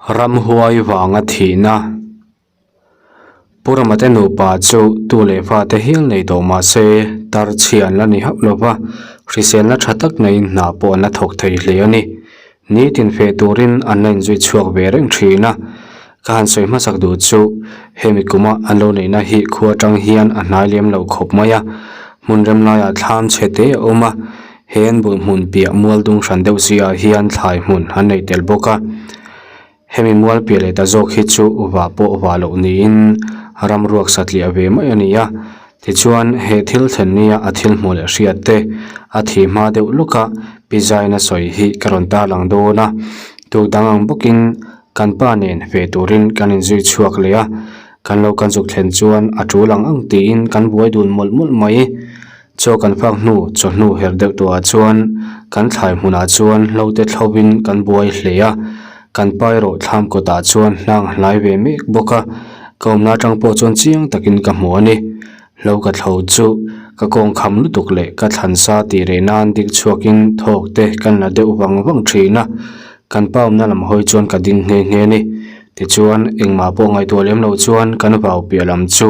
Ramhuai vanga thihna. Pu Ramate nupa chu tu leh fate hial nei tawh mah se tar chhia an la ni hauh lo va, hriselna tha tak neiin hna pawh an la thawk thei hle a ni. Nitin feh turin an la inzui chhuak ve reng thin a. Ka han sawi hmasak duh chu hemi kuma an lo neihna hi khua atang hian a hnai lem lo khawp mai a, hmun rem laiah thlam chhe te a awm a, he an bul hmun piah mual dung hran deuh si ah hian thlai hmun an nei tel bawk a. Hemi mual piah leh ta zawk hi chu vah pawh vah loh niin ram ruak satliah ve mai a ni a. Tichuan he thil thlen nia a thil hmuh leh hriat te a thih hma deuh lawk a pi Zaina sawi hi ka rawn tarlang dawn a. Tuk dang ang bawkin kan pa nen ve turin kan inzui chhuak leh a, kan lo kan zuk thlen chuan a tul ang ang tiin kan buai dun mawlh mawlh mai. Chaw kan fak hnu chawhnu her deuh tawhah chuan kan thlai hmunah chuan hlo te thlovin kan buai hle a, kan pa erawh thlam kawtah chuan hnang a hlai ve mek bawk a, ka awmna atang pawh chuan chiang takin ka hmu a ni. Hlo ka thlo chu ka kawng kham lutuk leh ka thlan sa tih reh nan dik chhuakin thawk te kan la deuh vang vang thin a, kan pa awmna lam hawi chuan ka ding nghe nghe a ni. Tichuan engmah pawh ngaihtuah lem loh chuan kan vau piah lam chu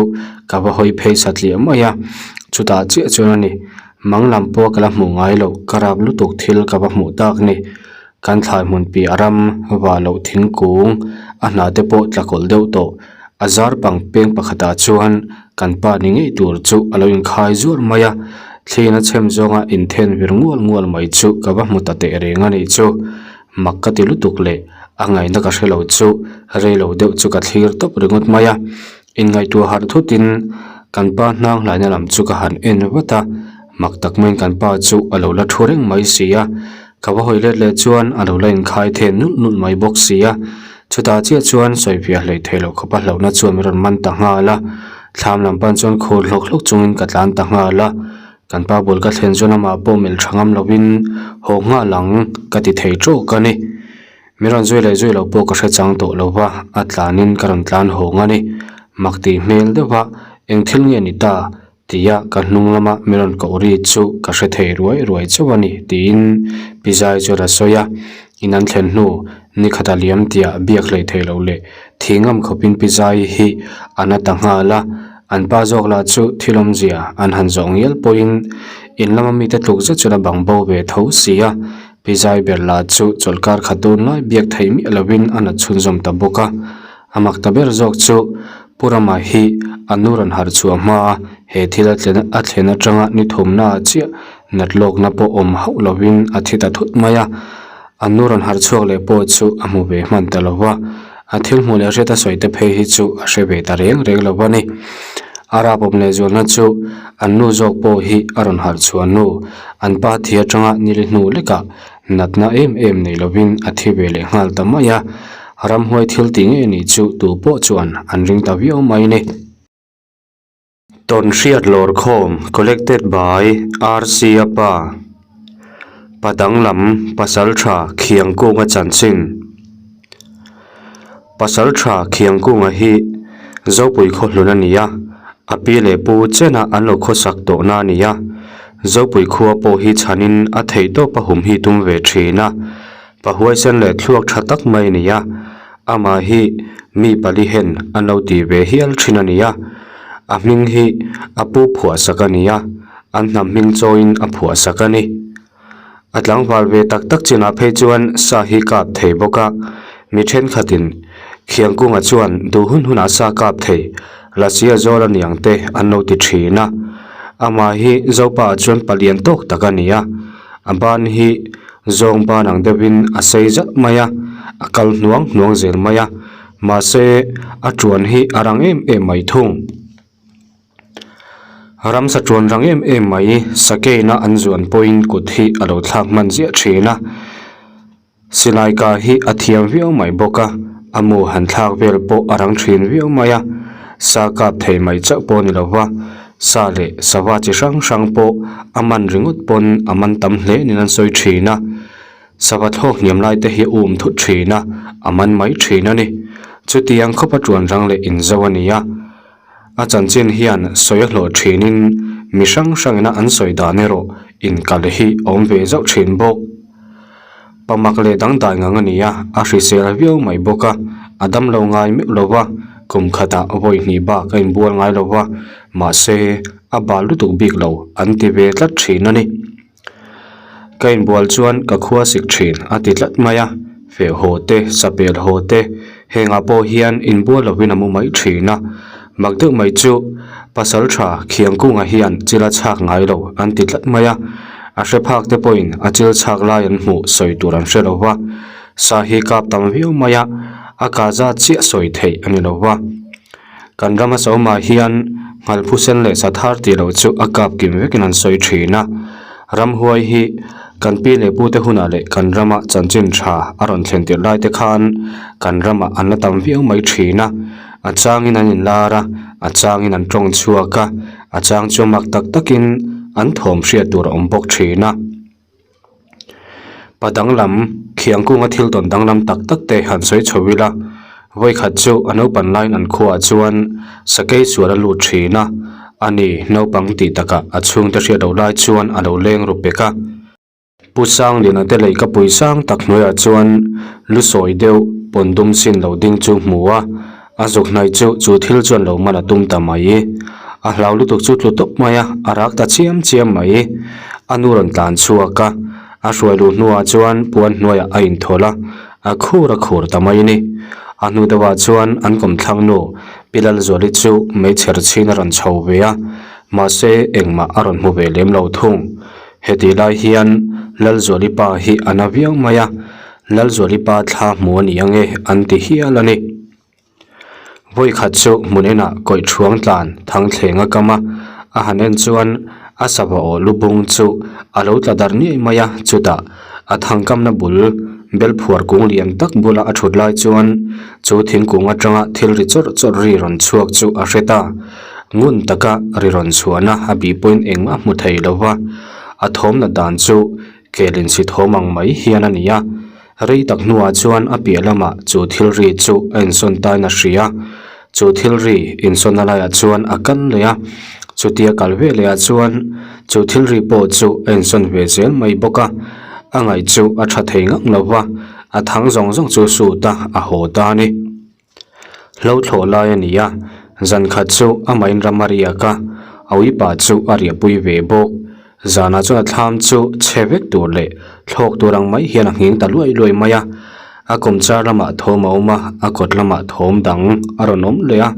ka va hawi phei satliah mai a, chutah chiah chuan a ni. Mang lam pawh ka la hmuh ngai loh, ka rap lutuk thil ka va hmuh tak ni. Kan thlai hmun piah ram vah loh thingkung a hna te pawh tla kawlh deuh tawh. A zar pang peng pakhatah chuan kan pa ni ngei tur chu a lo inkhai zuar mai a, thliin a chhem zawnga inthen vir ngual ngual mai chu ka va hmu ta teh reng a nih chu. Mak ka ti lutuk leh a ngaihna ka hre lo chu rei lo deuh chu ka thlir tawp ringawt mai a, inngaihtuah harh thutin kan pa hnang hlaina lam chu ka han en vat a, mak tak maiin kan pa chu a lo la thu reng mai si a, ka va hawi let leh chuan a lo la inkhai then nulh nulh mai bawk si a, chutah chiah chuan sawifiah hleih theih loh khawpa hlauhna chuan min rawn man ta nghal a, thlam lam pan chuan khur hlawk hlawk chungin ka tlan ta nghal a. Kan pa bul ka thlen chuan amah pawh melh tha ngam lovin haw nghal ang ka ti thei tawk a ni. Mi rawn zui leh zui loh pawh ka hre chang tawh lo va, a tlanin ka rawn tlan hawng a ni. Mak tih hmel deuh a, eng thil nge ni ta? tia ka hnung lama mi rawn koh ri chu ka hre thei ruai ruai chauh a ni tiin Pi Zai chuan a sawi a. In an thlen hnu ni khat a liam tia biak hleih theih loh leh thih ngam khawpin Pi Zai hi a na ta nghal a. An pa zawk lah chu thil awmzia an han zawh ngial pawhin in lama mite tluk zet chuan a bang bo ve tho si a, Pi Zai ber lah chu chawlhkar khat dawn lai biak theih miah lovin a nat chhunzawm ta bawk a. A mak ta ber zawk chu Pu Rama hi a nu rawn harh chhuah hma a, he thil a thlen a thlen atanga ni thumna ah chiah nat lawkna pawh awm hauh lovin a thi ta thut mai a. A nu rawn harh chhuak leh pawh chu a hmu ve hman ta lo va, a thil hmuh leh hriat a sawi te phei hi chu a hre ve ta reng reng lo va ni. A rap awm leh zualna chu an nu zawk pawh hi a rawn harh chhuah nu, an pa thi atanga nili hnu lekah natna em em nei lovin a thi ve leh nghal ta mai a, ramhuai thil tih ngei nih chu tu pawh chuan an ring ta viau mai ni. Tawnhriat lawrkhawm Collected by RC Apa Pa danglam Pasaltha Khiangkunga chanchin Pasaltha Khiangkunga hi Zopui khawhlun a ni a, a pi leh pu chena an lo khawsak tawhna a ni a, Zopui khua pawh hi chhanin a theihtawp a hum hi tum ve thin a, pa huaisen leh thluak tha tak mai a ni a. Amah hi mi pali hen an lo ti ve hial thin a ni a, a hming hi a pu phuah sak a ni a, an hnam hming chawiin a phuah sak a ni. A tlangval ve tak tak chinah phei chuan sa hi kap thei bawk a, mi thenkhatin Khiangkunga chuan duh hun hunah sa kap thei Lasia zawl a niang te an lo ti thin a. Amah hi Zopa ah chuan palian tawk tak a ni a, a ban hi Zawng ban ang deuhin a sei zat mai a, a kal hnuang hnuang zel mai a, mahse a tuan hi a rang em em mai thung. Ramsa tuan rang em em mai sakeina an zuan pawhin kut hi a lo thlak hman ziah thin a, silai ka hi a thiam viau mai bawk a, a mu han thlak vel pawh a rang thin viau mai a, sa kap thei mai chauh pawh a ni lo va. Sa leh sava chi hrang hrang pawh a man ringawt pawn a man tam hle niin an sawi thin a, sava thlawk hniam lai te hi a um thut thin a, a man mai thin a ni. Chutiang khawpa tuan rang leh inzo a ni a, a chanchin hian sawi a hlawh thinin mi hrang hrangina an sawi dan erawh inkal hi a awm ve zauh thin bawk. Pamak leh dangdai ngang a ni a, a hrisel viau mai bawk a, a damlo ngai meuh lo va, kum khatah vawi hnih bak a inbual ngai lo va, mahse a bal lutuk bik lo an ti ve tlat thin a ni. Ka inbual chuan ka khua sik thin a ti tlat mai a, feh haw te, sapel haw te, hengah pawh hian inbual lovin a mu mai thin a, mak deuh mai chu pasal tha Khiangkunga hian chil a chhak ngai lo an ti tlat mai a, a hre phak te pawhin a chil chhak lai an hmuh sawi tur an hre lo va, sa hi kap tam viau mai a, a kah zat chiah sawi theih a ni lo va. Kan rama Sawma hian Nghalphusen leh Sathar tih loh chu a kap kim vekin an sawi thin a. Ramhuai hi kan pi leh pute hunah leh kan rama chanchin tha a rawn thlen tirh lai te khan kan ramah an la tam viau mai thin a. A changin an inlar a, a changin an tawng chhuak a, a chang chu mak tak takin an thawm hriat tur a awm bawk thin a. Pa danglam, Khiangkunga thil tawn danglam tak tak te han sawi chho ila, vawikhat chu a naupan laiin an khuaah chuan sakei sual a lut thin a, ani naupang tih takah a chhungte hriat loh lai chuan a lo leng ru pek a. Pu Sangliana te lei ka pui sang tak hnuaiah chuan lu sawi deuh pawn dum sin lo ding chu hmu a, A zuk hnaih chu chu thil chuan lo man a tum ta mai. A hlau lutuk chu tlu tawp mai a, a rak ta chiam chiam mai. A nu rawn tlan chhuak a, a hruai luh hnuah chuan puan hnuaiah a inthawlh a, a khur a khur ta mai ni. A hnu deuhah chuan an kawmthlang nu Pi Lalzuali chu meichher chhin a rawn chho ve a, mahse engmah a rawn hmu ve lem lo thung. Hetih lai hian Lalzuali pa hi a na viau mai a, Lalzuali pa thla hmu a ni ange an ti hial a ni. Vawi khat chu hmun enah kawih thuang tlan thang thleng a kam a, a han en chuan a sava aw lu bung chu a lo tla darh niai mai a, chutah a thangkamna bul bel phuar kung lian tak bula a thut lai chuan chu thingkung atanga thil ri chawrh chawrh ri rawn chhuak chu a hre ta. Ngun taka ri rawn chhuahna a bih pawhin engmah a hmu thei lo va, a thawmna dan chu Kel insi thawm ang mai hian a ni a, rei tak hnuah chuan a piah lamah chu thil ri chu a insawn tain a hria. Chu thil ri insawnna laiah chuan a kal leh a, chutia kal ve lehah chuan chu thil ri pawh chu a insawn ve zel mai bawk a, a ngaih chu a tha thei ngang lo va, a thang zawng zawng chu sut a, a haw ta a ni. Hlo thlawh lai a ni a, zan khat chu amahin ram a riak a, a uipa chu a riahpui ve bawk. Zanah chuan a thlam chu chhe vek tur leh thlawk tur ang mai hian a nghing ta luai luai mai a. A kawmchar lamah thawm a awm a, a kawt lamah thawm dang a rawn awm leh a,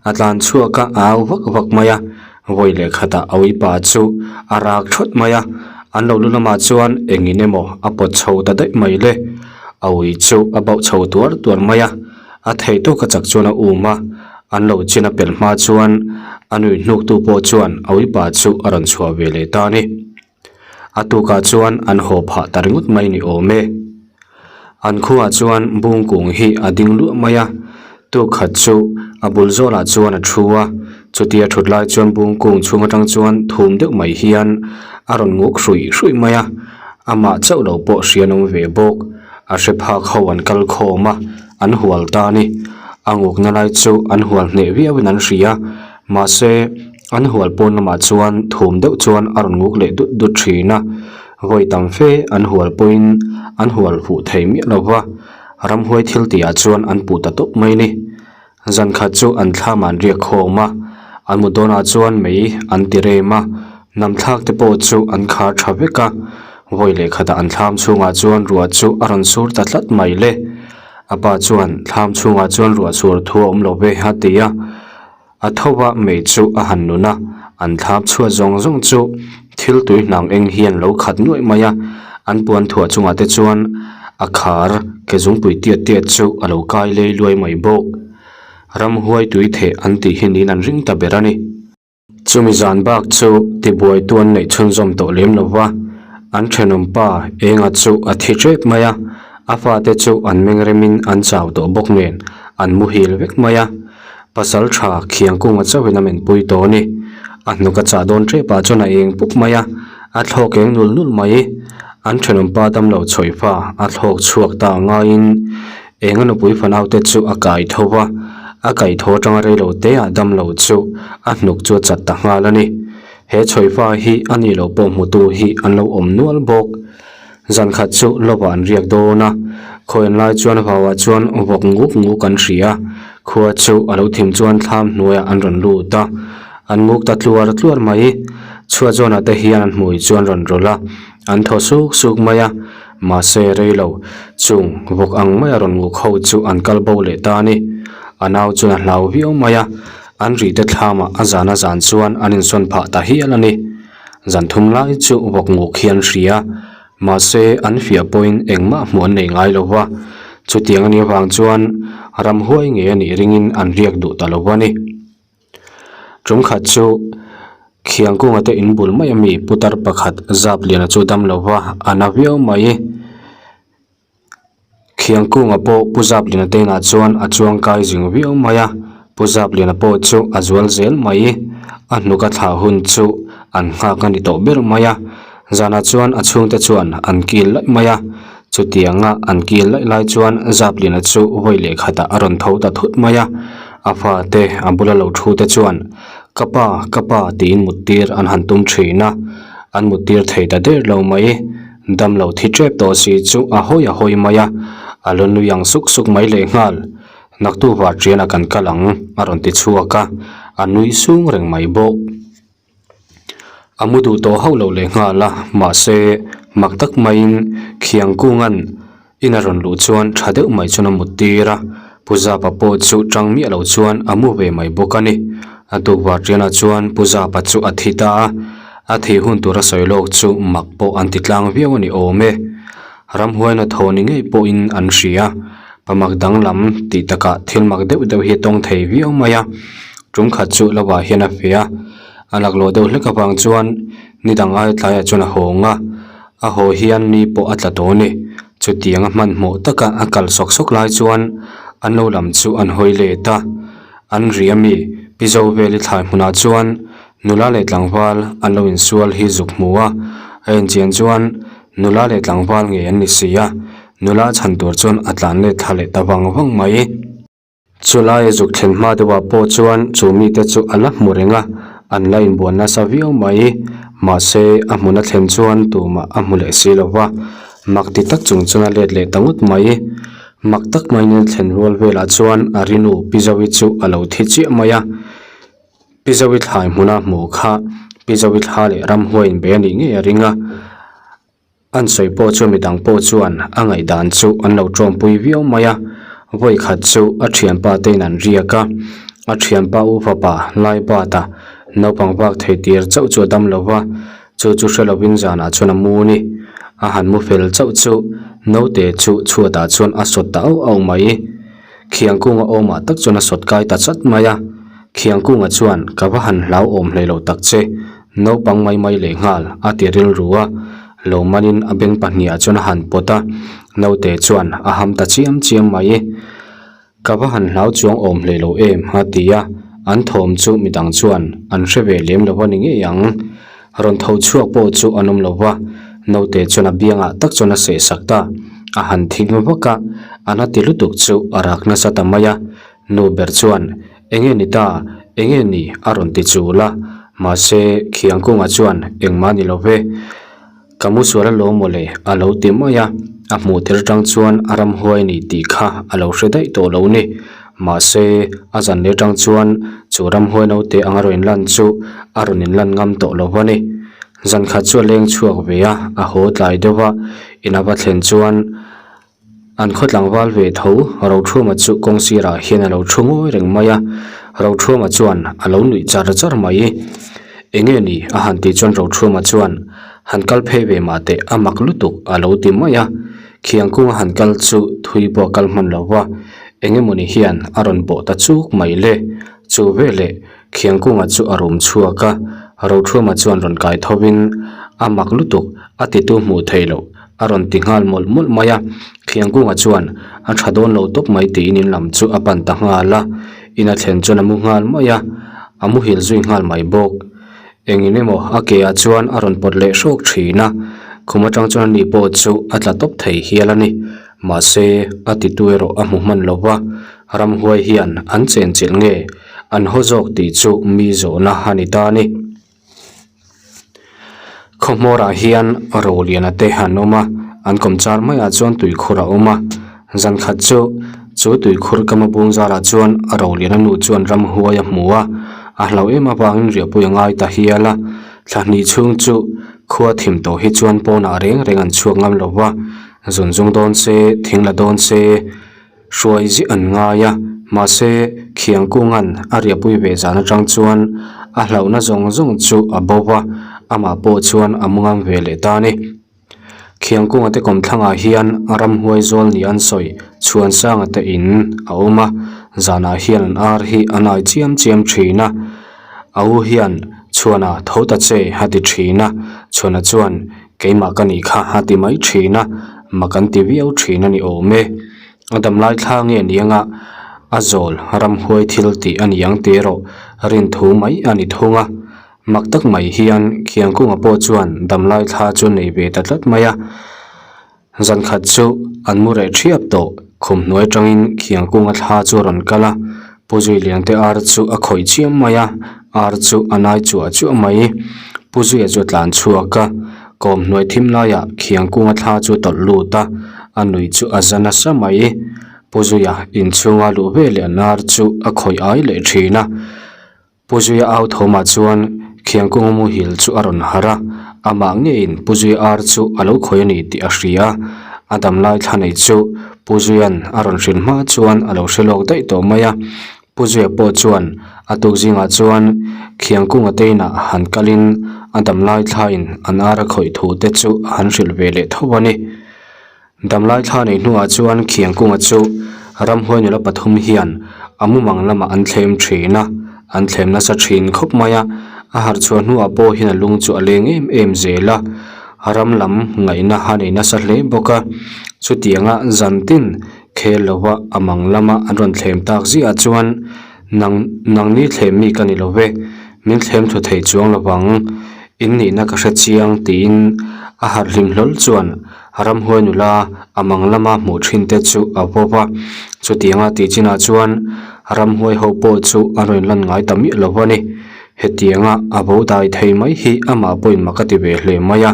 a tlan chhuak a, a au vak vak mai a. Vawi leh khatah a uipa chu a rak thawt mai a, an lo lu lamah chuan engin emaw a pawt chho ta daih mai le. A ui chu a bauh chho tuar tuar mai a, a theih tawk a chak chuan a um a, an lo chin a pelh hma chuan a nui hnuktu pawh chuan a uipa chu a rawn chhuah ve leh ta a ni. A tukah chuan an haw phah ta ringawt mai ni awm e. An khuaah chuan bung kung hi a ding luah mai a, tuk khat chu a bul zawlah chuan a thu a, chutia thut lai chuan bung kung chhung atang chuan thum deuh mai hian a rawn nguk hruih hruih mai a, amah chauh lo pawh hria an awm ve bawk. A hre phak ho an kal khawm a, an hual ta a ni. A ngukna lai chu an hual hneh viauin an hria, mahse an hual pawn lamah chuan thum deuh chuan a rawn nguk leh dut dut thin a. Vawi tam fe an hual pawhin an hual fuh thei miah lo va, ramhuai thil tihah chuan an puh ta tawp mai ni. Zan khat chu an thlam an riak khawm a, an mu dawnah chuan mei an ti rem a, hnam thlak te pawh chu an khar tha vek a. Vawi leh khatah an thlam chhungah chuan ruah chu a rawn sur ta tlat mai le. A pa chuan thlam chhungah chuan ruah sur thu a awm lo ve a ti a. A tho va mei chu a han nun a, an thlap chhuat zawng zawng chu thil tui hnang eng hian lo khat nuaih mai a, an puan thuah chungah te chuan a khar ke zungpui tiat tiat chu a lo kai lei luai mai bawk. Ramhuai tui theh an tih hi niin an ring ta ber a ni. Chumi zan bak chu tibuaitu an neih chhunzawm tawh lem lo va, an thenawm pa Enga chu a thi tep mai a, a fate chu an meng remin an chau tawh bawk nen an muhil vek mai a. Pasal tha khiang kunga chauhin a menpui tawh a ni. A hnuk a chah dawn tep ah chuan a eng pup mai a, a thlawk eng nul nul mai. An thenawm pa damlo chhawih fa a thlawk chhuak ta ngaiin eng a nupui fanau te chu a kai tho va, a kai tho atanga reilo te ah damlo chu a hnuk chu a chat ta nghal a ni. He chhawih fa hi a ni lo pawh hmutu hi an lo awm nual bawk. Zan khat chu lovah an riak dawn a, khawian lai chuan vauah chuan vawk nguk nguk an hria a, khua chu a lo thim chuan thlam hnuaiah an rawn lut a, an nguk ta tluar tluar mai. Chhuat zawnah te hian an hmui chu an rawn rawlh a, an thaw suk suk mai a, mahse rei lo chung vawk ang maia rawn nguk ho chu an kal bo leh ta a ni. A nau chuan a hlau viau mai a, an rih te thlamah a zan a zan chuan an insawn phah ta hial a ni. Zan thum lai chu vawk nguk hi an hria, mahse an fiah pawhin engmah hmuh an nei ngai lo va, chutiang a nih avang chuan ramhuai ngei a nih ringin an riak duh ta lo a ni. Tum khat chu Khiangkunga te in bul mai ami putar pakhat zap liana chu dam lo va, a na viau mai. Khiangkunga pawh Pu Zapliana te inah chuan a chuang kai zing viau mai a, Pu Zapliana pawh chu a zual zel mai. A hnuk a thlah hun chu an nghak a ni tawh ber mai a, zanah chuan a chhungte chuan an kil laih mai a, chutianga an kil laih lai chuan Zapliana chu vawi leh khatah a rawn tho ta thut mai a, a fate a bula lo thu te chuan Ka pa, ka pa tiin muttir an han tum thin a, an muttir thei ta der lo mai. Damlo thi tep tawh si chu a hawi a hawi mai a, a lo nui ang suk suk mai leh nghal. Naktu varṭianah kan kal ang, a rawn ti chhuak a, a nui sung reng mai bawk. A mu duh tawh hauh lo leh nghal a, mahse, mak tak maiin Khiangkunga'n in a rawn luh chuan tha deuh mai chuan a mut tir a, Pu Zapa pawh chu tang miah lo chuan a mu ve mai bawk a ni. A tuk varṭianah chuan Pu Zapa chu a thi ta a, A thih hun tura sawi lawk chu mak pawh an ti tlang viau a ni awm e. Ramhuaina thaw ni ngei pawhin an hria. Pa mak danglam tih takah thil mak deuh deuh hi a tawng thei viau mai a. Tum khat chu lovah hian a feh a, a laklawh deuh hlek avang chuan ni dang ai tlaiah chuan a hawng a. A haw hian ni pawh a tla tawh a ni. Chutianga hmanhmawh taka a kal sawk sawk lai chuan an lo lam chu an hawi let a. An ri a mi Pi Zoveli thlai hmunah chuan Nula leh tlangval an lo insual hi zuk hmu a, a enchian chuan nula leh tlangval ngei an ni si a, nula chhan tur chuan a tlan let thla leh ta vang vang mai. Chulai zuk thlen hma deuhah pawh chuan chu mite chu a la hmu reng a, an la inbuan nasa viau mai. Mahse, a hmun a thlen chuan tumah a hmu leh si lo va, mak ti tak chung chuan a let leh ta ngawt mai. Mak tak maiin a thlen rual velah chuan a rinu Pi Zoe chu a lo thi chiah mai a. Pi Zoe thlai hmuna hmuh kha Pi Zoe thla leh ramhuai in bei a nih ngei a ring a, an sawi pawh chu midang pawh chuan a ngaihdan chu an lo tawmpui viau mai a, vawi khat chu a thianpa te in an riak a, a thianpa u fapa Laibata naupang vak thei tir chauh chu a dam lo va, chu chu hre lovin zanah chuan a mu ni, a han mu fel chauh chu naute chu chhuatah chuan a sawt ta auh auh mai. Khiang kunga awmah tak chuan a sawt kai ta chat mai a, Khiang kunga chuan ka va han hlauhawm hlei lo tak che, naupang mai mai leh nghal a ti rilru a, lo manin a beng pahniah chuan a han pawt a, naute chuan a ham ta chiam chiam mai. Ka va han hlau chuang awm hlei lo em a ti a, an thawm chu midang chuan an hre ve lem lo a ni ngei ang. Rawn tho chhuak pawh chu an awm lo va, naute chuan a biangah tak chuan a seh sak ta. A han thing vak a, a na ti lutuk chu a rak nasa ta mai a. Nu ber chuan, Enge ni ta? Enge ni? a rawn ti chul a. Mahse, Khiangkunga chuan, Engmah ni lo ve. Ka mu sual alawm maw le? a lo ti mai a. A hmuh tir atang chuan a ramhuai ni tih kha a lo hre daih tawh lo ni. Mahse, a zan leh atang chuan chu ramhuai naute anga rawn inlan chu a rawn inlan ngam tawh lo va ni. Zan khat chu a leng chhuak ve a, a haw tlai deuh a, in a va thlen chuan an khaw tlangval ve tho Rothuama chu kawng sirah hian a lo thu ngawi reng mai a, Rothuama chuan a lo nuih char char mai. Enge ni? a han tih chuan Rothuama chuan han kal phei ve mah teh a mak lutuk a lo ti mai a. Khiang kunga han kal chu thui pawh a kal hman lo va, eng emawni hian a rawn bawh ta chuk mai le. Chu veleh khiang kunga chu a rum chhuak a, Rothuama chuan rawn kai thovin a mak lutuk a titu hmuh theih loh a rawn ti nghal mawlh mawlh mai a. Khiang kunga chuan a tha dawn lo tawp mai tiin in lam chu a pan ta nghal a, in a thlen chuan a mu nghal mai a, a muhil zui nghal mai bawk. Engin emaw a ke ah chuan a rawn pawt leh hrawk thin a, khum atang chuan ani pawh chu a tla tawp thei hial a ni. Mahse, a titu erawh a hmu hman lo va, ramhuai hian an chenchilh nge an haw zawk tih chu mi zawhna a ni ta a ni. Khawhmawrah hian Roliana te an awm a, An kawmchar maiah chuan tuikhur a awm a, zan khat chu chu tuikhur kama bung zarah chuan a roliana nu chuan ramhuai a hmu a, a hlauh em avangin riahpui a ngai ta hial a, thla hnih chhung chu khua thim tawh hi chuan pawnah reng reng an chhuak ngam lo va, zun zung dawn se, thing la dawn se. Hruai ziah an ngai a, mahse Khiangkunga'n a riahpui ve zan atang chuan a hlauhna zawng zawng chu a bo va, amah pawh chuan a mu ngam ve leh ta a ni. Khiangkunga te kawmthlangah hian a ramhuai zawl ni an sawi Chhuansanga te in a awm a, zanah hian an ar hi an ai chiam chiam thin a, a u hian Chhuana tho ta che a ti thin a, Chhuana chuan Keimah ka nih kha a ti mai thin a, mak an ti viau thin a ni awm e. A damlai thla nge ni anga a zawl ramhuai thil tih a ni ang tih erawh rin thu mai a ni thung a. Mak tak mai hian Khiangkunga pawh chuan damlai thla chu nei ve ta tlat mai a. Zan khat chu an mu reh thiap tawh, khum hnuai atangin Khiangkunga thla chu a rawn kal a, Pu Zuiliante ar chu a khawih chiam mai a, ar chu a nai chuah chuah mai. Pu Zuia chu a tlan chhuak a, kawm hnuai thim laiah Khiangkunga thla chu a tawlh lut a, a nui chu a za nasa mai. Pu Zuia inchhunga luh veleh an ar chu a khawih ai leh thin a. Pu Zuia au thawmah chuan Khiangkunga muhil chu a rawn harh a, amah ngeiin Pu Zuia ar chu a lo khawi a ni tih a hria. A damlai thla nei chu Pu Zuia'n a rawn hrilh hma chuan a lo hre lawk daih tawh mai a. Pu Zuia pawh chuan a tuk zingah chuan Khiangkunga te inah han kalin a damlai thlain an ar a khawih thu te chu a han hrilh ve leh tho a ni. Damlai thla nei hnuah chuan Khiangkunga chu ramhuai nula pathum hian a mumang lamah an thlem thin a, an thlem nasa thin khawp mai a, a harh chhuah hnuah pawh hian a lung chu a leng em em zel a, ram lam ngaihna a nei nasa hle bawk a, chutianga zan tin khel lova a mang lama an rawn thlem tak ziah chuan nang nangni thlem mi ka ni lo ve, min thlem thu thei chuang lovang, in nihna ka hre chiang tiin a harh hlim hlawl chuan Ramhuai nula a mang lama hmuh thin te chu a vawp a, chutianga tih chinah chuan ramhuai ho pawh chu a rawn lan ngai ta miah lo a ni. Hetianga a bo dai thei mai hi amah pawhin mak a ti ve hle mai a,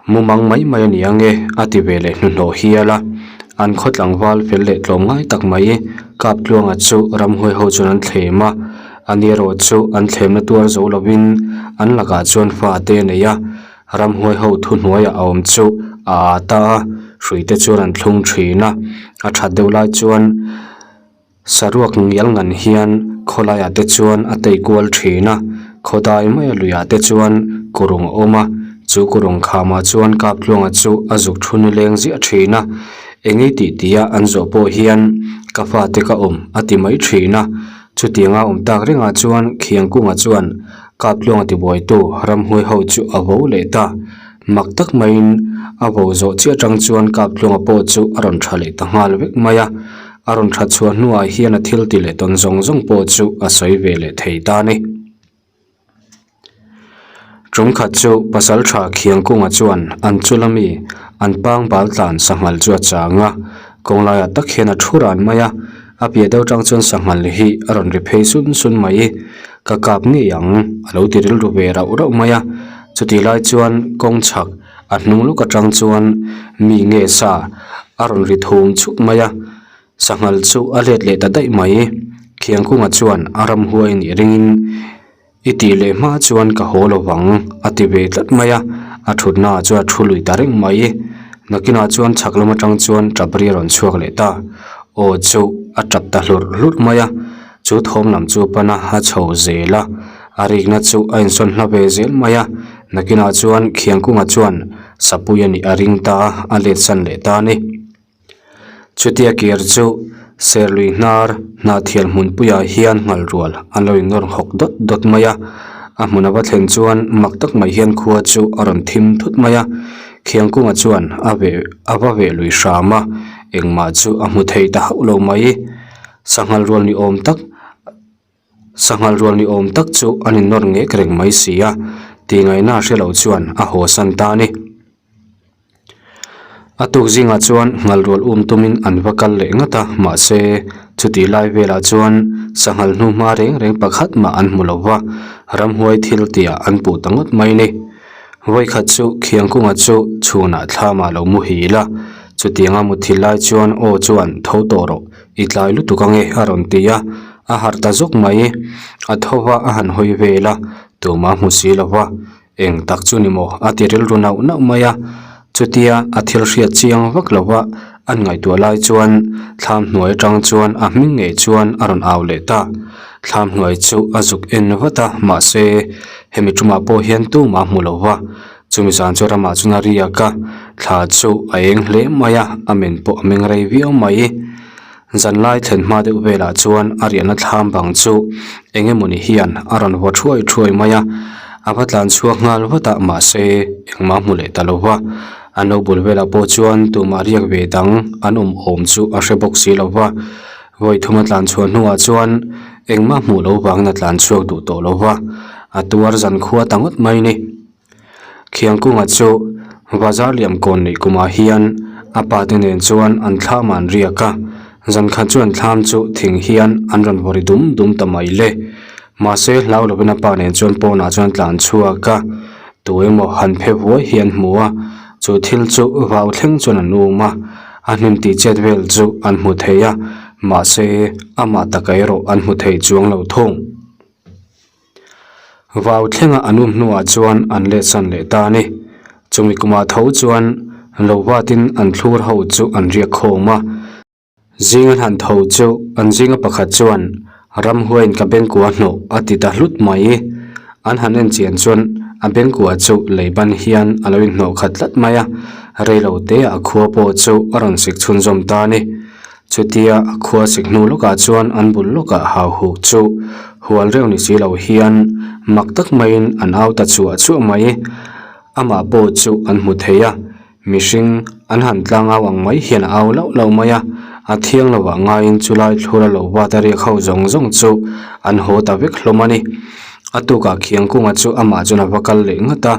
mumang mai mai a ni ang e a ti ve leh hnuhnawh hial a. An khaw tlangval fel leh tlawm ngai tak mai Kaptluanga chu ramhuai ho chuan an thlem a, ani erawh chu an thlemna tuar zo lovin an lakah chuan fa te a nei a. Ramhuai ho thuhnuaiah a awm chu a at a, hrui te chuan an thlung thin a, a that deuh lai chuan saruak ngial ngan hian khawlaiah te chuan a tei kual thin a, khawdai maia luiah te chuan kurung a awm a, chu kurung khamah chuan Kaptluanga chu a zuk thu nileng ziah thin a, eng i tih tia an zawh pawh hian ka fate ka awm a ti mai thin a, chutianga awm tak rengah chuan Khiangkunga chuan Kaptluanga tibuaitu ramhuai ho chu a vo leh ta. Mak tak maiin a vo zawh chiah atang chuan Kaptluanga pawh chu a rawn tha leh ta nghal vek mai a. A rawn that chhuah hnuah hian a thil ti leh tawn zawng zawng pawh chu a sawi ve leh thei ta a ni. Tum khat chu Pasaltha Khiangkunga chuan an chula mi an pangbal tlan sanghal chu a chang a, kawnglaiah tak hian a thu ran mai a. A piah deuh tang chuan sanghal hi a rawn ri phei sun sun mai. Ka kap ngei ang a lo ti rilru ve rauh rauh mai a, chutih lai chuan kawng chhak a hnung lawk atang chuan mi nge sa a rawn ri thum chuk mai a, sanghal chu a let leh ta daih mai. Khiangkunga chuan a ramhuai nih ringin I tih leh hma chuan ka haw lo vang a ti ve tlat mai a, a thutna ah chuan a thu lui ta reng mai. Nakinah chuan chhak lam atang chuan tap ri a rawn chhuak leh ta, aw chu a tap ta hlurh hlurh mai a. Chu thawm lam chu pan a, a chho zel a, a rikna chu a insawn hla ve zel mai a, nakinah chuan Khiangkunga chuan sapui a nih a ring ta a, a let san leh ta a ni. Chutia kir chu Serlui hnar Hnahthial hmunpuiah hian nghal rual an lo innawr hawk dawt dawt mai a, a hmun a va thlen chuan mak tak mai hian khua chu a rawn thim thut mai a, Khiangkunga chuan a veh a va veh lui hram a, engmah chu a hmu thei ta hauh lo mai. Sanghal rual ni awm tak Sanghal rual ni awm tak chu an innawr ngek reng mai si a, tih ngaihna hre lo chuan a haw san ta a ni. A tuk zingah chuan nghal rual um tumin an va kal leh ngat a, mahse chutih lai velah chuan sanghal hnuhma reng reng pakhat mah an hmu lo va, ramhuai thil tihah an puh ta ngawt mai a ni. Vawikhat chu Khiangkunga chu chhunah thlamah lo muhil a, chutianga muthil lai chuan aw chuan tho tawh rawh, i tlai lutuk ange a rawn ti a, a harh ta zawk mai. A tho va a han hawi vel a, tumah hmu si lo va, eng tak chu ni maw a ti rilru nauh nauh mai a. Chutia a thil hriat chiang vak lo va an ngaihtuah lai chuan thlam hnuai atang chuan a hming ngei chuan a rawn au leh ta. Thlam hnuai chu a zuk en vat a, mahse hemi tumah pawh hian tumah hmu lo va, chumi zan chu ramah chuan a riak a, thla chu a eng hle mai a, a men pawh a meng rei viau mai. Zanlai thlen hma deuh velah chuan a riahna thlam bang chu eng emawni hian a rawn vaw thuai thuai mai a, a va tlan chhuak nghal vat a, mahse engmah hmu leh ta lo va, an lo bul velah pawh chuan tumah riak ve dang an awm awm chu a hre bawk si lo va. Vawi thuma tlan chhuah hnuah chuan engmah hmuh lo vangin a tlan chhuak duh tawh lo va, a tuar zan khua ta ngawt mai ni. Khiangkunga chu bazar liam kawn neih kumah hian a pa te nen chuan an thlam ah an riak a, zan khat chu an thlam chu thing hian an rawn vaw ri dum dum ta mai le. Mahse hlau lovin a pa nen chuan pawnah chuan tlan chhuak a, tu emaw han phe vuai hi an hmu a, chu thil chu vau thleng chuan an um a, a hnim tih chet vel chu an hmu thei a, mahse amah taka erawh an hmu thei chuang lo thung. Vau thlenga an um hnuah chuan an let san leh ta a ni. Chumi kumah tho chuan lo vatin an thlur ho chu an riak khawm a. Zing an han tho chu an zinga pakhat chuan ramhuaiin ka bengkua hnawh a ti ta hlut mai. An han en chian chuan a bengkua chu lei ban hian a lo inhnawh khat tlat mai a, reilo teah a khua pawh chu a rawn sik chhunzawm ta a ni. Chutia a khua sik hnu lawkah chuan an bul lawkah hau huk chu hual reuh ni si lo hian mak tak maiin an au ta chuah chuah mai. Amah pawh chu an hmu thei a, mihring an han tlang au ang mai hian a au lauh lauh mai a, a thiang lovah ngaiin chulai thlura lo vat a riak ho zawng zawng chu an haw ta vek hlawm a ni. A tukah Khiangkunga chu amah chuan a va kal leh nghat a.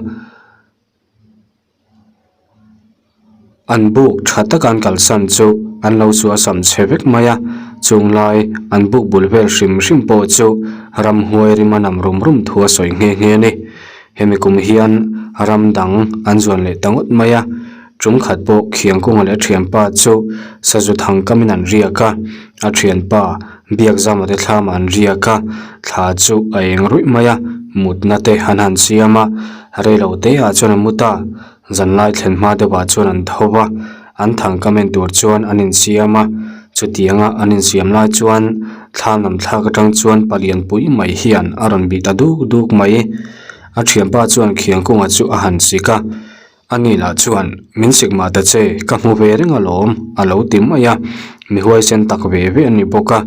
An buk tha taka an kalsan chu an lo chu a sam chhe vek mai a, chung lai an buk bul vel hrim hrim pawh chu ramhuai rima nam rum rum thu a sawi nghe nghe a ni. Hemi kum hian ram dang an zuan leh ta ngawt mai a, tum khat pawh Khiangkunga leh a thianpa chu sazu thang kamin an riak a, a thianpa Biakzama te thlamah an riak a, thla chu a eng ruih mai a, mutna te an han siam a, reilo te ah chuan a mu ta, zanlai thlen hma deuh ah chuan an tho va, an thang ka men tur chuan an insiam a, chutianga an insiam lai chuan thla nam thlak atang chuan palian pui mai hian a rawn bih ta duk duk mai, a thianpa chuan khiangkunga chu a han sik a. A ni lah chuan, Min sik mah ta che, ka hmu ve reng alawm, a lo ti mai a. Mi huaisen tak ve ve an ni bawk a,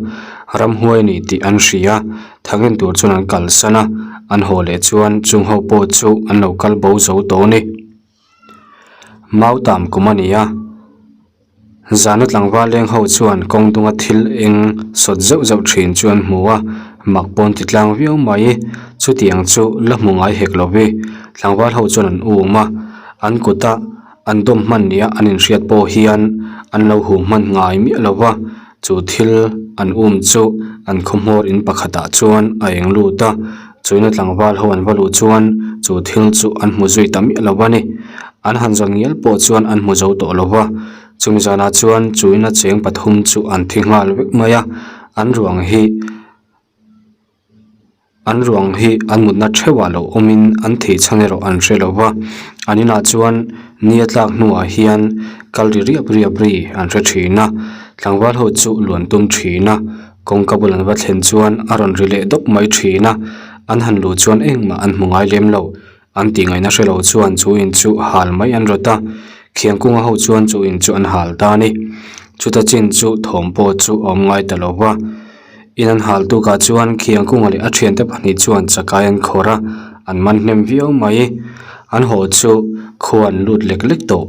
ramhuai a ni tih an hria. Thangin tur chuan an kalsan a, an haw leh chuan chung ho pawh chu an lo kal bo zo tawh a ni. Mautam kum a ni a. Zana tlangval leng ho chuan kawng dunga thil eng sawt zeuh zeuh thin chu an hmu a, mak pawn ti tlang viau mai. Chutiang chu la hmu ngai hek lo vi. Tlangval ho chuan an um a, an kuta an dawm hman nia an inhriat pawh hian an lo huh hman ngai miah lo va, chu thil an um chu an khawhmawr in pakhatah chuan a eng lut a, chuina tlangval ho an va luh chuan chu thil chu an hmu zui ta miah lo a ni. An han zawn ngial pawh chuan an hmu zo tawh lo va, chumi zanah chuan chuina cheng pathum chu an thi nghal vek mai a, an ruang hi an ruang hi an mutna theuhah lo awmin an thih chhan erawh an hre lo va, an inah chuan ni a tlak hnuah hian kal ri riap riap ri an hre thin a, tlangval ho chu luan tum thin a, kawngka bul an va thlen chuan a rawn ri leh dawp mai thin a, an han luh chuan engmah an hmu ngai lem lo. An tih ngaihna hre lo chuan chu in chu hal mai an rawt a, Khiangkunga ho chuan chu in chu an hal ta a ni. Chuta chin chu thawm pawh chu a awm ngai ta lo va. In an hal tukah chuan Khiangkunga leh a thiante pahnih chuan chakai an khawrh a, an man hnem viau mai. An haw chu khua an lut lek lek tawh.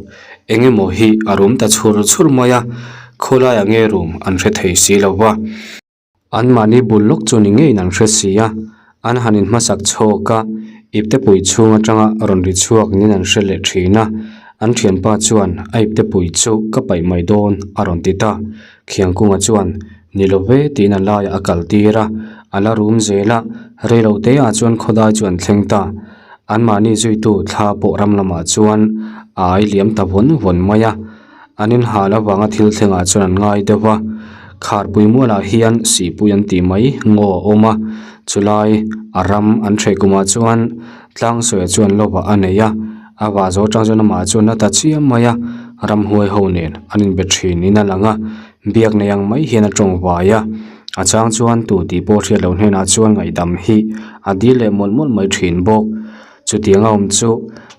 Eng emaw hi a rum ta chhur chhur mai a, khawlaiah nge rum an hre thei si lo va. Anmahni bul lawk chu ni ngeiin an hre si a, an han inhmasak chhawk a, iptepui chhung atanga rawn ri chhuak niin an hre leh thin a. An thianpa chuan a iptepui chu ka paih mai dawn a rawn ti ta. Khiangkunga chuan ni lo ve tiin a laiah a kal tir a, a la rum zel a, reiloteah chuan khawdai chu an thleng ta. Anmahni zuitu thla pawh ram lamah chuan a ai liam ta vawn vawn mai a. An inhal avanga thil thlengah chuan an ngai deuh va, Kharpui mualah hian sihpui an tih mai ngaw a awm a, chulai a ram an hreh kumah chuan Tlangsawiah chuan lovah a nei a, a vah zawh atang chuan amah chuan a ta chiam mai a, ramhuai ho nen an inbe thin in a lang a, biak nei ang mai hian a tawng vai a, a chang chuan tu tih pawh hriat loh hnenah chuan ngaihdam hi a dil leh mawlh mawlh mai thin bawk. Chutiang a awm chu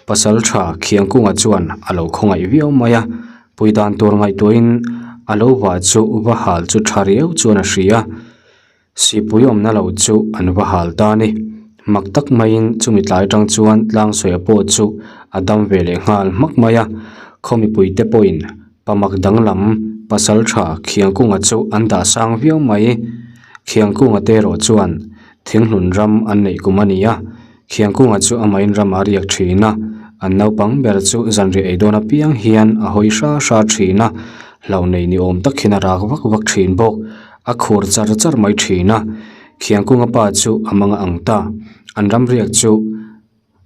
pasal tha Khiangkunga chuan a lo khawngaih viau mai a, pui dan tur ngaihtuahin a lo va chu va hal chu tha riau chuan a hria. Sipui awmna lo chu an va hal ta a ni. Mak tak maiin chumi tlai atang chuan Tlangsawiah pawh chu a dam ve leh nghal hmak mai a, khaw mipuite pawhin pamak danglam pasal tha Khiangkunga chu an dah sang viau mai. Khiangkunga te erawh chuan thinghlun ram an neih kum a ni a, Khiangkunga chu amahin ram a riak thin a, an naupang ber chu zanriah ei dawn apiang hian a hawi hra hra thin a, hlauh nei ni awm tak hian a rak vak vak thin bawk, a khur char char mai thin a. Khiangkunga pa chu a mang a ang ta, an ram riak chu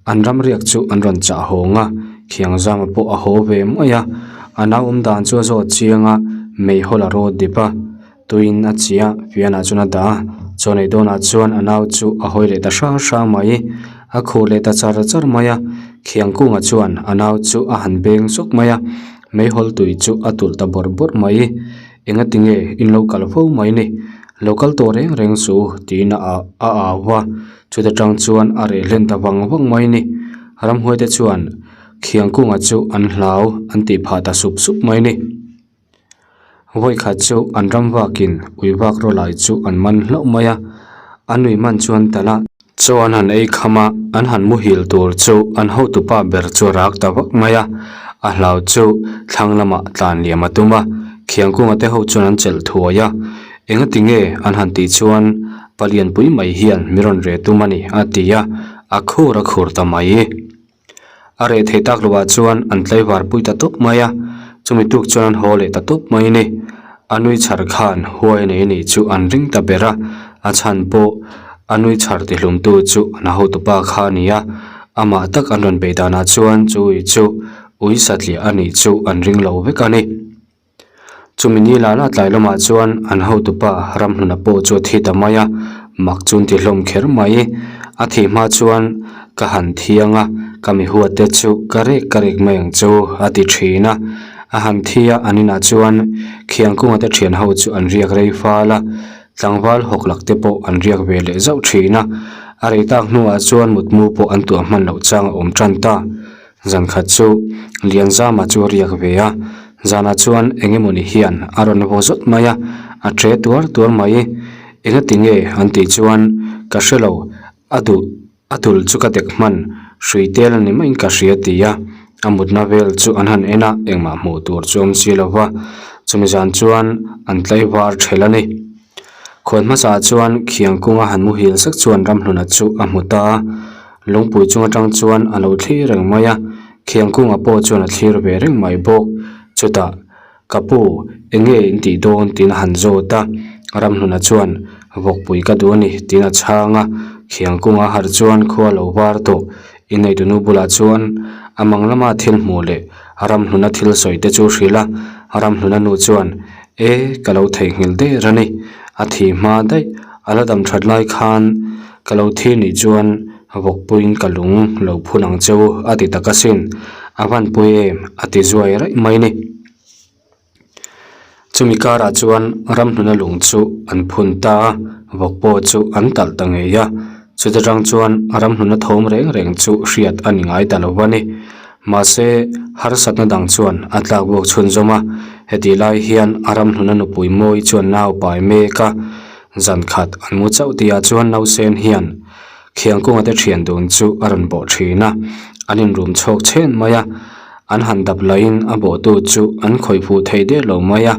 an ram riak chu an rawn chah hawng a, Khiangzama pawh a haw ve mai a, a nau awm dan chu a zawt chiang a, meihawl a rawt dip a. Tuin a chi a, fianah chuan a dah a, chaw neih dawnah chuan a nau chu a hawi leh ta hrang hrang mai, a khuh leh ta char char mai a, Khiangkunga chuan a nau chu a han beng sawk mai a, meihawl tui chu a tulh ta bawrh bawrh mai, engati nge in lo kal fo mai ni, lo kal tawh reng reng suh u tiin a a au va, chuta tang chuan a reh hlen ta vang vang mai ni, ramhuaite chuan Khiangkunga chu an hlau an tih phah ta sup sup mai ni. Vawikhat chu an ram vakin ui vak rawlai chu an man hlauh mai a, an ui man chuan talh a. Chaw an han ei kham a, an han muhil tur chu an hotupa ber chu a rak ta vak mai a, a hlau chu thlang lamah tlan liam a tum a, Khiangkunga te ho chuan an chelh thuai a, engati nge an han tih chuan palianpui mai hian mi rawn re tum a ni a ti a, a khur a khur ta mai. A reh theih tak lovah chuan an tlaivar pui ta tawp mai a, chumi tuk chuan an haw leh ta tawp mai a ni. A nui chhar khan huai nei a nih chu an ring ta ber a, a chhan pawh a nui chhar tihlumtu chu an hotupa kha a ni a, amah tak an rawn beih danah chuan chu ui chu ui satliah a nih chu an ring lo vek a ni. Chumi ni lah lah tlai lamah chuan an hotupa Ramhluna pawh chu a thi ta mai a, mak chu an ti hlawm kher mai. A thih hma chuan ka han thiang a, ka mi huat te chu ka rek ka rek mai ang chu a ti thin a. A han thi a, an inah chuan Khiangkunga te thian ho chu an riak rei fal a, tlangval hawk lak te pawh an riak ve leh zauh thin a. A rei tak hnuah chuan mutmu pawh an tuah hman loh chang a awm tan ta. Zan khat chu Lianzama chu a riak ve a, zanah chuan eng emawni hian a rawn vaw zawt mai a, a che tuar tuar mai. Engati nge an tih chuan ka hre lo, a duh a dul chu ka dek hman, hrui tel a ni maiin ka hria ti a, a mutna vel chu an han en a, engmah hmuh tur chu awm si lo va, chumi zan chuan an tlaivar ṭhel a ni. Khuan hmasaah chuan khiang kunga han muhil zek chuan Ramhluna chu a hmu ta a, Lungpui chung atang chuan a lo thlir reng mai a, Khiangkunga pawh chuan a thlir ve reng mai bawk. Chutah, Ka pu, eng nge in tih dawn? tiin a han zawt a. Ramhluna chuan, Vawkpui ka duh a ni, tiin a chhang a. Khiangkunga harh chuan khua lo var tawh. Inneitunu bulah chuan a mang lama thil hmuh leh Ramhluna thil sawi te chu hrilh a. Ramhluna nu chuan, E, ka lo theihnghilh der a ni. A thih hma daih, a la dam that lai khan Ka lo thi nih chuan vawkpuiin ka lung lo phun ang che u a ti tak asin, a van pui em a ti zuai raih mai ni. Chumi karah chuan ramhnuna lung chu an phun ta a, vawk pawh chu an talh ta ngei a, chuta tang chuan ramhnuna thawm reng reng chu hriat a ni ngai ta lo a ni. Mahse, harsatna dang chuan a tlak buak chhunzawm a, hetih lai hian a ramhnuna nupui mawi chuan nau pai mek a, Zan khat an mu chauh tihah chuan Nausen hian Khiangkunga te thian dun chu a rawn bawh thin a, an inrum chhawk chhen mai a, an han dap laiin a bawhtu chu an khawih fuh thei der lo mai a.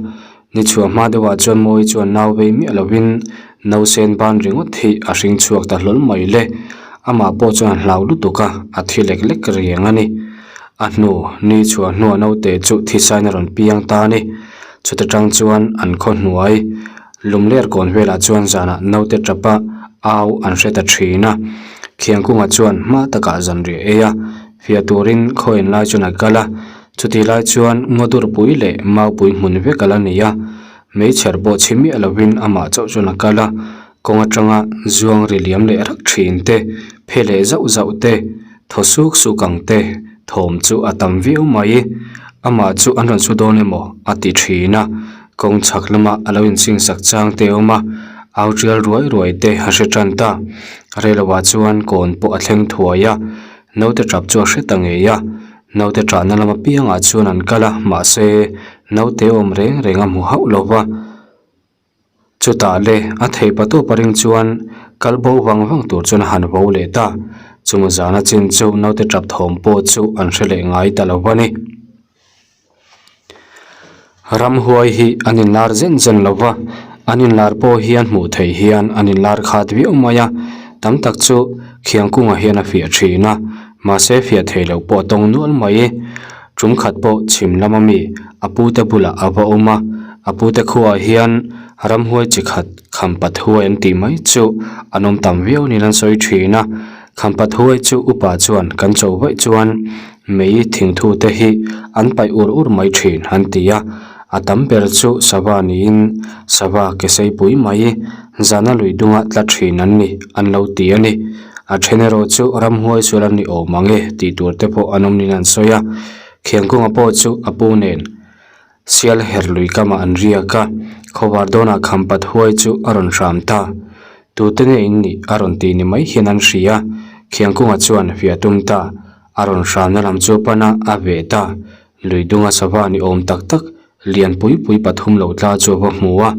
Ni chhuah hma deuhah chuan Mawi chuan nau vei miah lovin Nausen ban ringawt hi a hring chhuak ta hlawl mai le. Amah pawh chuan a hlau lutuk a, a thi lek lek riang a ni. A hnu ni chhuah hnuah naute chu thisain a rawn piang ta a ni. Chuta tang chuan an khaw hnuai. Lumler kawn velah chuan zanah naute tapa au an hre ta thin a. Khiangkunga chuan hma takah zanriah ei a, fiah turin khaw en lai chuan a kal a. Chutih lai chuan ngawdurpui leh maupui hmun vek a la ni a, meichher pawh chhi miah lovin amah chauh chuan a kal a, kawng atanga zuang ri liam leh rak thin te, phe leh zauh zauh te, thaw suk suk ang te thawm chu a tam viau mai. Amah chu an rawn su dawn emaw a ti thin a, kawng chhak lama a lo insing sak chang te a awm a, au tial ruai ruai te a hre tan ta. Reiloah chuan kawn pawh a thleng thuai a, naute tap chu a hre ta ngei a, naute tahna lam apiangah chuan an kal a, mahse naute awm reng reng a hmu hauh lo va. Chutah le a thei pa tawp a ring chuan kal bo vang vang tur chuan a han vo leh ta. Chumi zana chin chu naute tap thawm pawh chu an hre leh ngai ta lo a ni. Ramhuai hi an inlar zen zen lo va, an inlar pawh hian hmuh theih hian an inlar khat viau mai a, tam tak chu Khiangkunga hian a fiah thin a, mahse fiah thei loh pawh a tawng nual mai. Tum khat pawh chhim lama mi a pute bulah a va awm a, a pute khuaah hian ramhuai chi khat Khampat huai an tih mai chu an awm tam viau niin an sawi thin a. Khampat huai chu upa chuan kan cho vaih chuan mei thingthu te hi an paih ur ur mai thin an ti a, a tam ber chu sava niin sava ke seipui mai zana lui dunga tla thin an ni an lo ti a ni. A then erawh chu ramhuai sual an ni awm ang e tih tur te pawh an awm niin an sawi a, Khiangkunga pawh chu a pu nen sial her lui kamah an riak a, khawvar dawnah khampat huai chu a rawn hram ta. Tute nge in nih a rawn ti ni mai hian an hria, Khiangkunga chuan fiah tum ta, a rawn hramna lam chu pan a, a ve ta. Lui dunga sava ni awm tak tak lian pui pui pathum lo tla chu a va hmu a.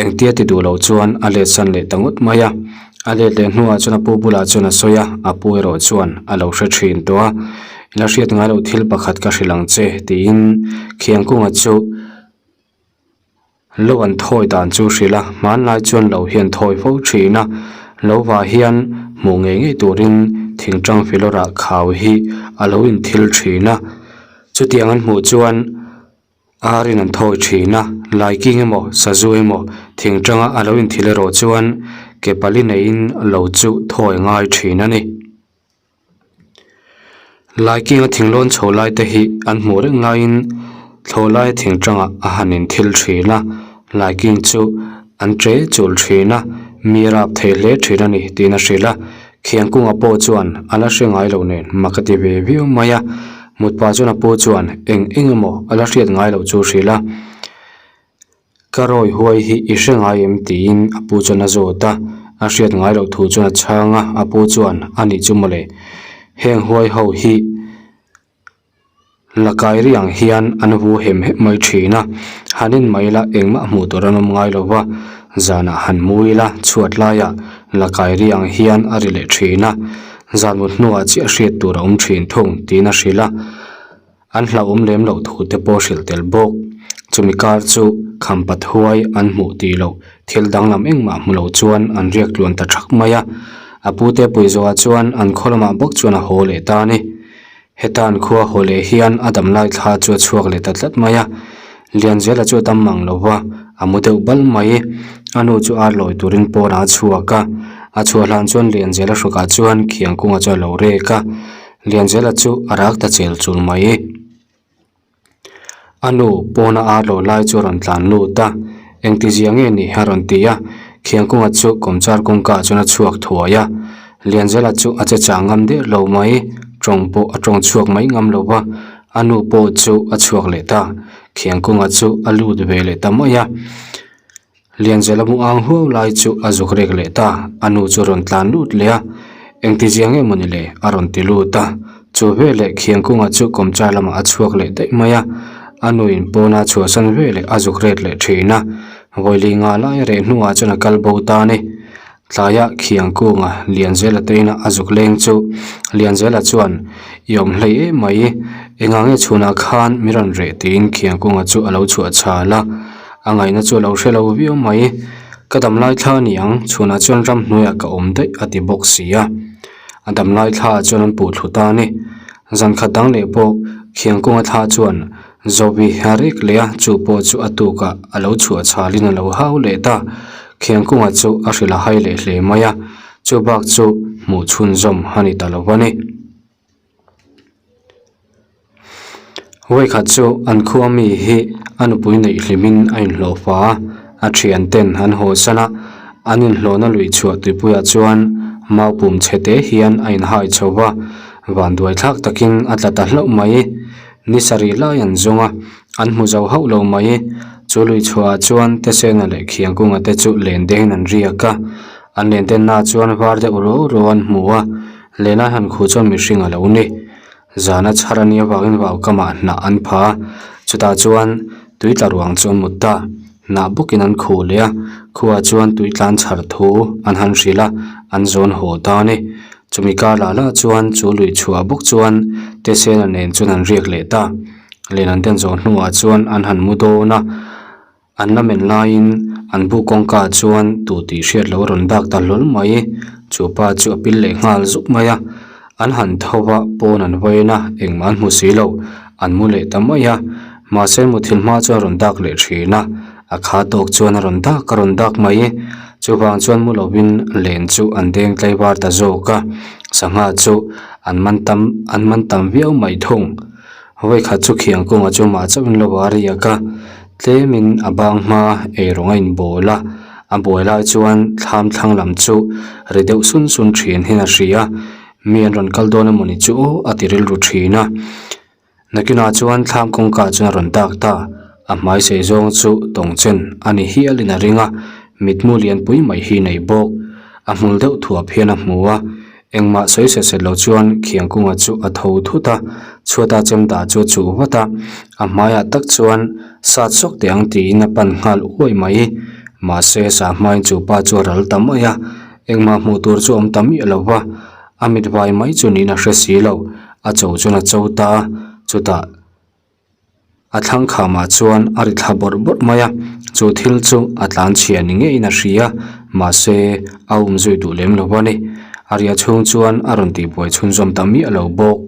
Engtia ti duh loh chuan a let san leh ta ngawt mai a. A let leh hnuah chuan a pu bulah chuan a sawi a, a pu erawh chuan a lo hre thin tawh a. I la hriat ngai loh thil pakhat ka hrilh ang che tiin Khiangkunga chu lo an thawi dan chu hrilh a, hmanlai chuan lo hian thawi fo thin a, lo vah hian hmuh ngei ngei turin thingtang filawrah khau hi a lo inthil thin a. Chutiang an hmuh chuan. Ar in an thawi thin a, laiking emaw sazu emaw thing tanga a lo inthil erawh chuan ke pali neiin lo chu thawi ngai thin a ni. Laiking a thinglawn chho lai te hi an hmuh reng laiin thlawh laia thing tangah a han inthil thin a, laiking chu an che chul thin a, mi a rap thei hle thin a ni tiin a hrilh a. Khiangkunga pawh chuan a la hre ngai lo nen mak a ti ve viau mai a, mutpa chuan a pu chuan eng eng emaw a la hriat ngai loh chu hrilh a, Ka rawi huai hi i hre ngai em tiin a pu chuan a zawt a, a hriat ngai loh thu chuan a chhang a, a pu chuan a nih chu mawle, heng huai ho hi La kai ri ang hian an vu hem hem mai thin a, han en mai ila engmah hmuh tur an awm ngai lo va, zanah han mu ila chhuat laiah la kai ri ang hian a ri leh thin a, zan mut hnuah chiah hriat tur a awm thin thung tiin a hrilh a, an hlauhawm lem loh thu te pawh hrilh tel bawk. Chumi kar chu khampat huai an hmuh tih loh thil danglam engmah hmu lo chuan an riak tluan ta thak mai a, a pute Puizoa chuan an khaw lamah bawk chuan a haw leh ta a ni. Heta an khua haw leh hian a dam lai thla chu a chhuak leh ta tlat mai a, Lianzela chu a dam mang lo va, a mu deuh bal mai. A nu chu ar lawi turin pawnah a chhuak a, a chhuah hlan chuan Lianzela hrukah chuan Khiangkunga chu a lo rek a, Lianzela chu a rak ta chel chul mai. A nu pawna ar lo lai chu a rawn tlan lut a, Engtizia nge ni? a rawn ti a, Khiangkunga chu kawmchar kawngka ah chuan a chhuak thuai a, Lianzela chu a che chang ngam der lo mai, tawng pawh a tawng chhuak mai ngam lo va, a nu pawh chu a chhuak leh ta, Khiangkunga chu a lut ve leh ta mai a. Lianzela mu ang huau lai chu a zuk rek leh ta, a nu chu a rawn tlan lut leh a, Engtizia nge mawni le? a rawn ti lut a, chu veleh Khiangkunga chu kawmchar lamah a chhuak leh daih mai a, a nuin pawna chhuahsan veleh a zuk ret leh thin a, vawili nga lai reh hnuah chuan a kal bo ta a ni. Tlaiah Khiangkunga Lianzela te inah a zuk leng chu Lianzela chuan I awm hlei em mai, engah nge chhunah khan mi rawn reh tiin Khiangkunga chu a lo chhuah chhal a, a ngaihna chu a lo hre lo viau mai. Ka damlai thla a ni ang, chhunah chuan ramhnuaiah ka awm daih a ti bawk si a. A damlai thlaah chuan an puh thlu ta a ni. Zan khat dang leh pawh Khiangkunga thla chuan Zovi a rek leh a, chu pawh chu a tukah a lo chhuah chhalin a lo hau leh ta. Khiangkunga chu a hrilh a hai leh hle mai a. Chu bak chu hmuh chhunzawm a ni ta lo a ni. Vawikhat chu an khua mi hi a nupui neih hlimin a inhlawh fa a, a thian ten an haw san a, an inhlawhna lui chhuah tuipuiah chuan mau pum chhe te hian a inhai chho va, vanduai thlak takin a tla ta hlauh mai. Ni sarih lai an zawng a, an hmu zo hauh lo mai. Chu lui chhuahah chuan Tesena leh Khiangkunga te chu len dengin an riak a, an len dennaah chuan var deuh ruau ruau an hmu a, Lena han khuh chuan mihring a lo ni. Zana chhar a nih avangin vau kamah hnah an pha a, chutah chuan tui tla ruang chu an mut ta. Hnah bawkin an khuh leh a, khuah chuan tui tlan chhar thu an han hrilh a, an zawn haw ta a ni. Chumi kar lah lah chuan chu lui chhuah bawk chuan Tesena nen chuan an riak leh ta. Len an den zawh hnuah chuan an han mu dawn a. An la men laiin an bu kawngka chuan tu tih hriat loh a rawn dak ta hlawl mai. Chu pa chu a pil leh nghal zuk mai a. An han tho va, pawn an vawiin a, engmah an hmu si lo. An mu leh ta mai a. Mahse muthilh hma chuan a rawn dak leh thin a. A kha tawk chuan a rawn dak a rawn dak mai. Chuvang chuan mu lovin len chu an deng tlaivar ta zawk a. Sangha chu an man tam an man tam viau mai thung. Vawikhat chu khiang kawngah chu mah chauhin lo a riak a, tlemin a bang hma eirawng a inbawl a, a buai lai chuan thlam thlang lam chu ri deuh sun sun thin hian a hria a, mi an rawn kal dawn emawni chu aw a ti rilru thin a. Nakinah chuan thlam kawngka chuan a rawn dak ta, a hmai sei zawng chu tawng chen a ni hialin a ring a, mitmu lianpui mai hi nei bawk, a hmul deuh thuap hian a hmu a, Engmah sawi set set lo chuan Khiangkunga chu a tho thut a, chhuata chem dah chu a chuh vat a, a hmaiah tak chuan sat sawk teh ang tiin a pan nghal uai mai. Mahse sa hmain chu pa chu a ral ta mai a, engmah hmuh tur chu a awm ta miah lo va, a mit vai mai chu niin a hre si lo, a cho chuan a cho ta a, chutah. A thlang khamah chuan a ri thla bawrh bawrh mai a, chu thil chu a tlan chhia ni ngeiin a hria, mahse a um zui duh lem lo a ni. A riah chhung chuan a rawn tihbuai chhunzawm ta miah lo bawk.